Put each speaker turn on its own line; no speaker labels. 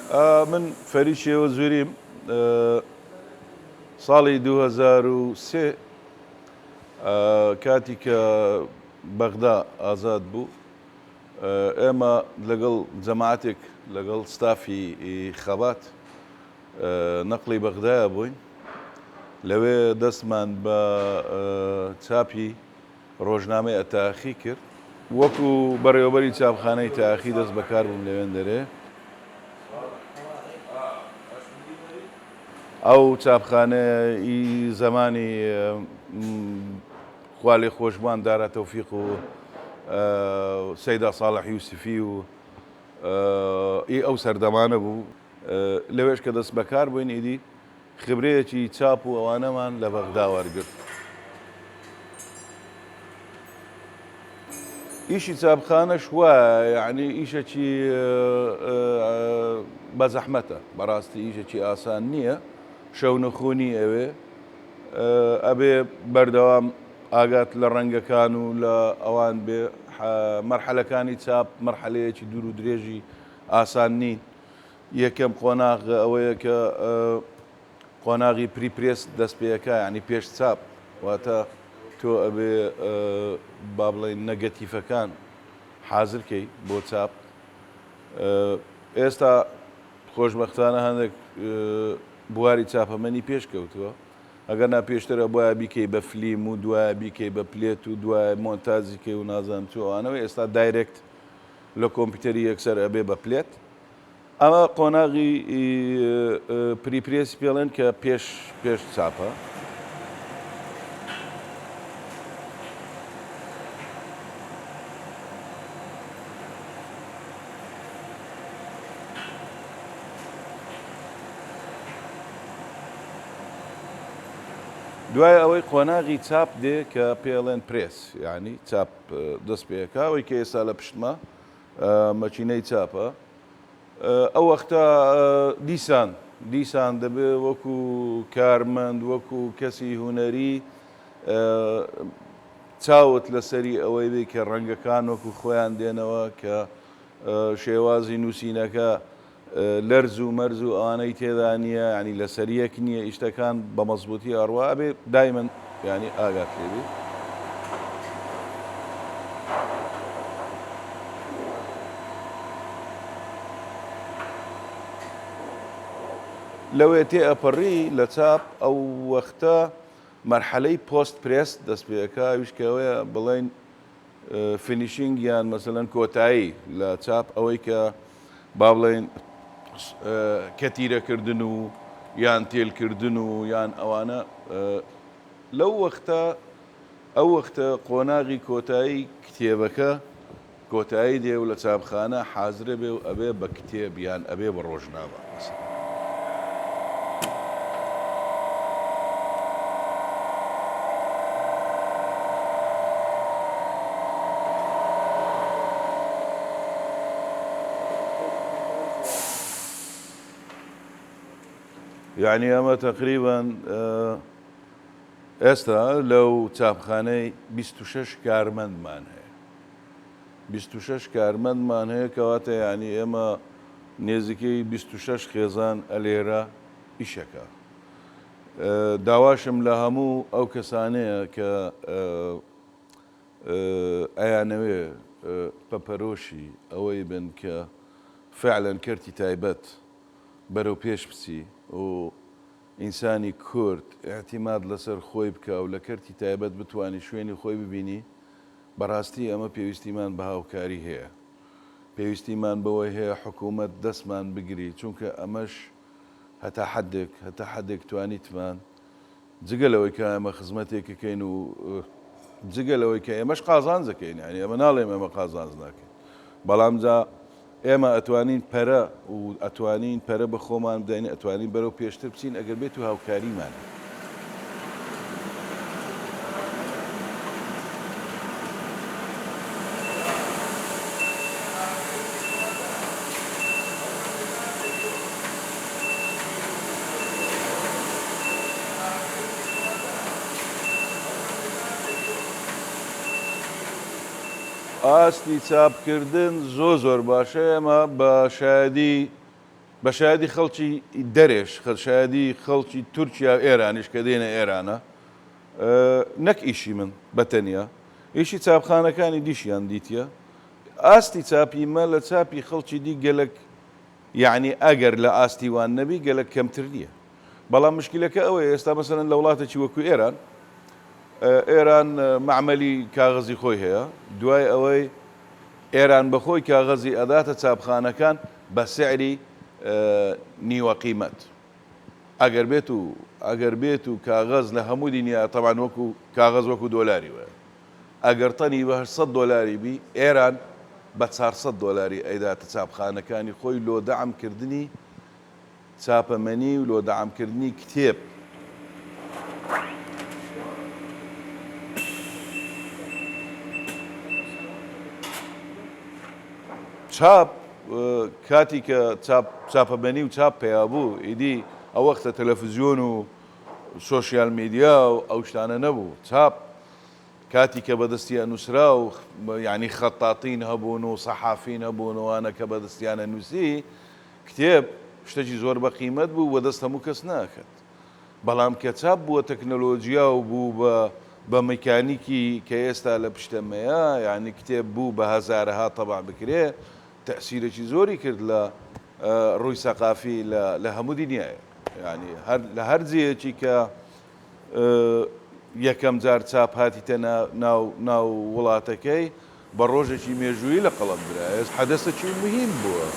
من فەرید شێوەزووریم، ساڵی 2003 کاتی کە بەغدا ئازاد بوو، ئێمە لەگەڵ جەماعەتێک لەگەڵ ستافی خەبات نەقڵی بەغدایە بووین، لەوێ دەستمان بە چاپی ڕۆژنامەی ئەتاخی کرد. وەکو بەڕێوەبەری چاپخانەی تاخی دەست بەکار بووم لەوێندەرێ. ئەو چاپخانەیە ئی زەمانی خوالێخۆشبووان دارا تۆفیق و سەیدا ساڵح یوسفی و ئی ئەو سەردەمانە بوو. لەوێش کە دەست بەکار بووین ئیدی خبرەیەکی چاپ و ئەوانەمان لە بەغدا وەرگرت. ئیشی چاپخانەش وایە یەعنی ئیشەکی بەزەحمەتە، بەڕاستی ئیشەکی ئاسان نییە، شەونخونی ئەوێ، ئەبێ بەردەوام ئاگات لە ڕەنگەکان و لە ئەوان بێ، مەرحەلەکانی چاپ مەرحەلەیەکی دوور و درێژی ئاسان نین. یەکەم قۆناغ ئەوەیە کە قۆناغی prepress دەست پێ ئەکا یانی پێش چاپ واتە تۆ ئەبێ با بڵێین نەگەتیفەکان حازر کەی بۆ چاپ. ئێستا خۆشبەختانە هەندێک بواری چاپەمەنی پێش کەوتووە، ئەگەر نا پێشتر ئەبوایە بیکەی بە فلیم و دوایە بیکەی بە plate و دوایە مۆنتاجی کەی و نازانم چ ئەوانەوە، ئێستا direct لە کۆمپیوتەری یەکسەر ئەبێ بە plate. ئەمە قۆناغی prepress پێڵێن کە پێش پێش چاپە. دوای ئەوەی قۆناغی چاپ دێ کە پێڵێن press یعنی چاپ دەست پێکا ئەوەی کە ئێستا لە پشتمە مەکینەی چاپە ئەو وەختە دیسان دیسان دەبێ وەکو کارمەند وەکو کەسی هونەری چاوت لەسەری ئەوەی بێ کە ڕەنگەکان وەکو خۆیان دێنەوە کە شێوازی نووسینەکە لەرز و مەرز و ئەوانەی تێدا نییە یانی لەسەر یەک نییە ئیشتەکان بە مەزبووتی ئەڕوا ئەبێ دایمەن یانی ئاگات لێ بێ. لەوێ تێ ئەپەڕی لە چاپ ئەو وەختە مەرحەلەی post press دەست پێ ئەکا ئەویش کە ئەوەیە بڵێین finishing یان مەسەلەن کۆتایی لە چاپ ئەوەی کە با بڵێین کەتیرەکردن و یان تێلکردن و یان ئەوانە لەو وەختە ئەو وەختە قۆناغی کۆتایی کتێبەکە کۆتایی دێ و لە چاپخانە حازرە بێ و ئەبێ بە کتێب یان ئەبێ بە ڕۆژنامە مەسەلەن. یەعنی ئەمە تەقریبەن ئێستا لەو چاپخانەی 26 کارمەندمان هەیە. 26 کارمەندمان هەیە کەواتە یەعنی ئێمە نێزیکەی 26 خێزان ئەلێرە ئیشەکە. داواشم لە هەموو ئەو کەسانەیە کە ئەیانەوێ بە پەرۆشی ئەوەی بن کە فعلەن کەرتی تایبەت بەرەو پێش بچی و ئینسانی کورد ئیعتیماد لەسەر خۆی بکا و لە کەرتی تایبەت بتوانی شوێنی خۆی ببینی، بەڕاستی ئەمە پێویستیمان بە هاوکاری هەیە. پێویستیمان بەوەی هەیە حکوومەت دەستمان بگری، چونکە ئەمەش هەتا حەدێک، هەتا حەدێک توانیتمان جگە لەوەی کە ئێمە خزمەتێک ئەکەین و جگە لەوەی کە ئێمەش قازانج ئەکەین، یانی ئێمە ناڵێم ئێمە قازانج ناکەین، بەڵام جا ئێمە ئەتوانین پەرە و ئەتوانین پەرە بە خۆمان بدەین، ئەتوانین بەرەو پێشتر بچین ئەگەر بێت و هاوکاریمان هەبێت. ئاستی چاپکردن زۆر زۆر باشە ئێمە بە شایەدی. بە شایەدی خەڵکی دەرێش، شایەدی خەڵکی تورکیا و ئێرانیش کە دێنە ئێرانە، نەک ئیشی من بە تەنیا، ئیشی چاپخانەکانی دیشیان دیتیە. ئاستی چاپی مە لە چاپی خەڵکی دی گەلەک یەعنی ئەگەر لە ئاستی وان نەبی گەلەک کەمتر نییە. بەڵام مشکیلەکە ئەوەیە ئێستا مەسەلەن لە وڵاتێکی وەکو ئێران، ئێران مەعمەلی کاغەزی خۆی هەیە، دوای ئەوەی ئێران بەخۆی کاغەزی ئەداتە چاپخانەکان بە سعری نیوە قیمەت. ئەگەر بێت و ئەگەر بێت و کاغەز لە هەموو دنیا تەبعەن وەکو کاغەز وەکو دۆلاری وایە. ئەگەر تەنی بە 800 دۆلاری بی ئێران بە 400 دۆلاری ئەیداتە چاپخانەکانی خۆی لۆ دەعم کردنی چاپەمەنی و لۆ دەعم کردنی کتێب. چاپ کاتی کە چاپ چاپەمەنی و چاپ پەیا بوو ئیدی ئەو وەختە تەلەفزیۆن و سۆشیال میدیا و ئەو شتانە نەبوو چاپ کاتی کە بەدەستی ئەنووسرا و یعنی خەتاتین هەبوون و سەحافین هەبوون و ئەوانە کە بەدەستیانە نووسی کتێب شتێکی زۆر بە قیمەت بوو وەدەست هەموو کەس ناکەت بەڵام کە چاپ بووە تەکنەلۆجیا و بوو بە بە میکانیکی کە ئێستا لە پشتەمەیە یانی کتێب بوو بە هەزارەها تەبع بکرێ تەئسیرێکی زۆری کرد لە ڕووی سەقافی لە لە هەموو دنیایە یانی هەر لە هەر جێیەکی کە یەکەم جار چاپ هاتیتە ناو ناو وڵاتەکەی بە ڕۆژێکی مێژوویی لە قەڵەم درایە حەدەسەکی موهیم بووە.